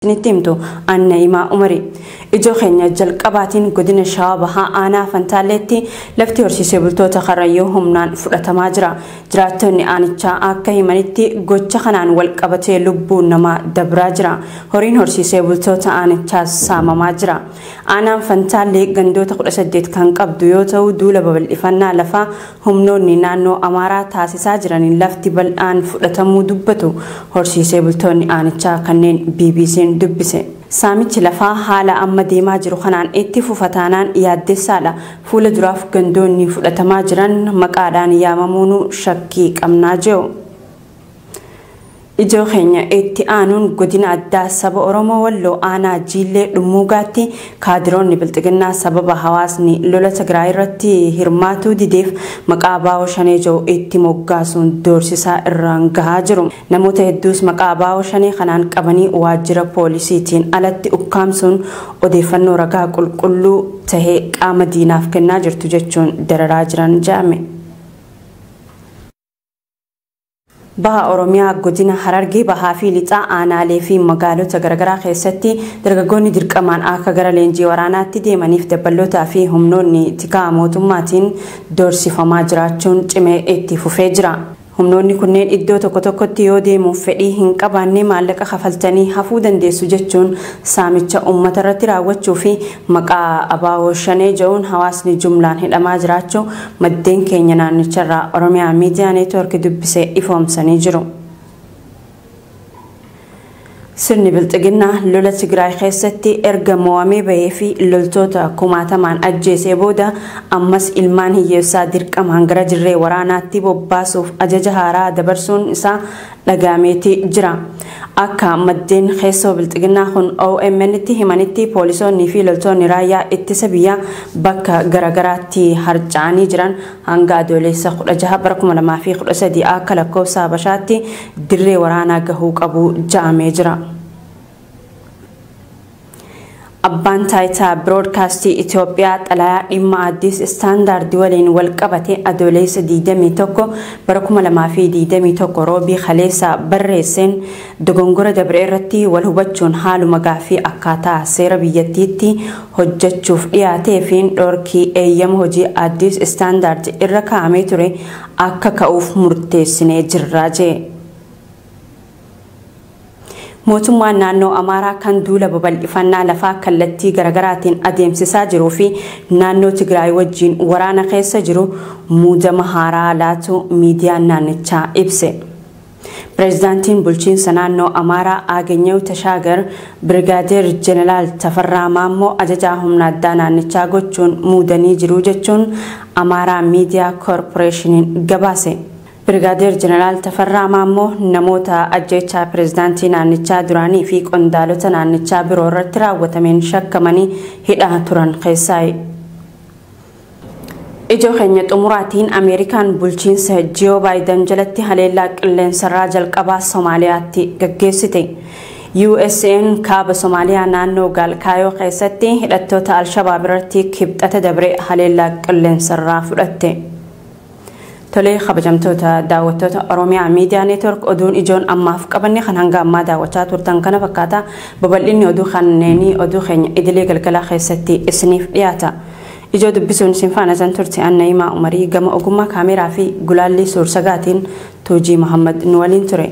Isinitti himtu Anna Umari. Ijoo keenya jalqabaatiin godina Shawaa Bahaa aanaa Fantaalleetti lafti horsiisee bultoota Karrayyuu humnaan fudhatamaa jira. Jiraattonni aanichaa akka himanitti gocha kanaan wal qabatee lubbuun namaa dabraa jira. Horiin horsiisee bultoota aanichaas saamamaa jira. Aanaan Fantaallee gandoota 18 kan qabdu yoo ta'u, duula babal'ifannaa lafaa humnoonni naannoo Amaaraa taasisaa jiraniin lafti bal'aan fudhatamuu dubbatu horsiisee bultoonni aanichaa kanneen BBC'n dubbise. Saamichi lafaa haala amma deemaa jiru kanaan itti fufataanaan yaaddessaadha. Fuula duraaf gandoonni fudhatamaa jiran maqaadhaan yaamamuun shakkii qabnaa jiru. Ijoo keenya itti aanuun godina addaa saba Oromoo Walloo aanaa Jiillee Dhummuugaatti kaadiroonni bilxiginnaa sababa hawaasni lola Tigraay irratti hirmaatuu dideef maqaa Abaawoo Shanee jiru itti moggaasuun doorsisaa irraan gahaa jiru. Namoota hedduus maqaa Abaawoo Shanee kanaan qabanii waajjira poolisiitiin alatti ukkaamsuun odeeffannoo ragaa qulqulluu tahee qaama diinaaf kennaa jirtu jechuun dararaa jiran jedhame. Baha Oromiyaa godina Harargee Bahaa fi Lixaa aanaalee fi magaalota garaagaraa keessatti dargaggoonni dirqamaan akka gara leenjii waraanaatti deemaniif dabbalootaa fi humnoonni tikaa mootummaatiin doorsifamaa jiraachuun cimee itti fufee jira. Humnoonni kunneen iddoo tokko tokkotti yoo deemuuf fedhii hin qabaanne maallaqa kafaltanii hafuu dandeessu jechuun saamicha uummata irratti raawwachuu fi maqaa Abaawoo Shanee jedhuun hawaasni jumlaan hidhamaa jiraachuu maddeen keenya naannicharraa Oromiyaa Miidiyaa Neetwoorkii dubbisee ifoomsanii jiru. Sirni bilxiginnaa lola Tigraay keessatti erga mo'amee bahee fi loltoota kumaatamaan ajjeesee booda ammas ilmaan hiyyeessaa dirqamaan gara dirree waraanaatti bobbaasuuf ajaja haaraa dabarsuun isaa dhagaameeti jira. Akka maddeen keessoo bilxiginnaa kun OMN'tti himanitti poolisoonni fi loltoonni raayyaa ittisa biyyaa bakka garaagaraatti harca'anii jiran hanga adoolessa 16 bara 2013 akka lakkoofsa Habashaatti dirree waraanaa gahuu qabu ja'amee jira. Abbaan taayitaa biroodkaastii Itoophiyaa xalayaa dhimma Addis Istaandaard waliin wal qabate adoolessa 21 bara 2021 roobii kaleessa barreesseen dogongora dabre irratti wal hubachuun haaluma gaaffii akkaataa seera biyyattiitti hojjechuuf dhiyaatee fi dhorkii eeyyama hojii Addis Istaandaard irra kaa'amee ture akka ka'uuf murteessinee jirra jee. Mootummaan naannoo Amaaraa kan duula babal'ifannaa lafaa kallattii garaagaraatiin adeemsisaa jiruu fi naannoo Tigraay wajjin waraana keessa jiru muudama haaraa laatu miidiyaan naannichaa ibse. Pireezidaantiin bulchiinsa naannoo Amaaraa Aganyew Tashaagar Birgaadeer Jeneraal Tafarraa Maammoo ajajaa humna addaa naannichaa gochuun muudanii jiru jechuun Amaaraa Miidiyaa Koorporeeshiniin gabaase. Birgaadeer Jeneraal Tafarraa Maammoo namoota ajjeechaa pireezidaantii naannichaa duraanii fi qondaalota naannichaa biroo irratti raawwatameen shakkamanii hidhaa turan keessaa. Ijoo keenya xumuraatiin Ameerikaan bulchiinsa Jiyoo Baayiden jalatti haleellaa qilleensarraa jalqabaa Somaaliyaatti gaggeessite. USA'n kaaba Somaaliyaa naannoo Gaalkaayoo keessatti hidhattoota Alshabaab irratti kibxata dabre haleellaa qilleensarraa fudhatte. Tolee kabajamtoota daawwattoota Oromiyaa Miidiyaa Neetwoork oduun ijoon ammaaf qabanne kan hanga ammaa daawwachaa turtan kana fakkaata. Babal'inni oduu kanneenii oduu keenya idilee galgalaa keessatti isiniif dhiyaata. Ijoo dubbisuun isin faana zan turte Anna'imaa Umarii gama ogummaa kaameraa fi gulaallii suursagaatiin Tuujii Muhammad nu waliin ture.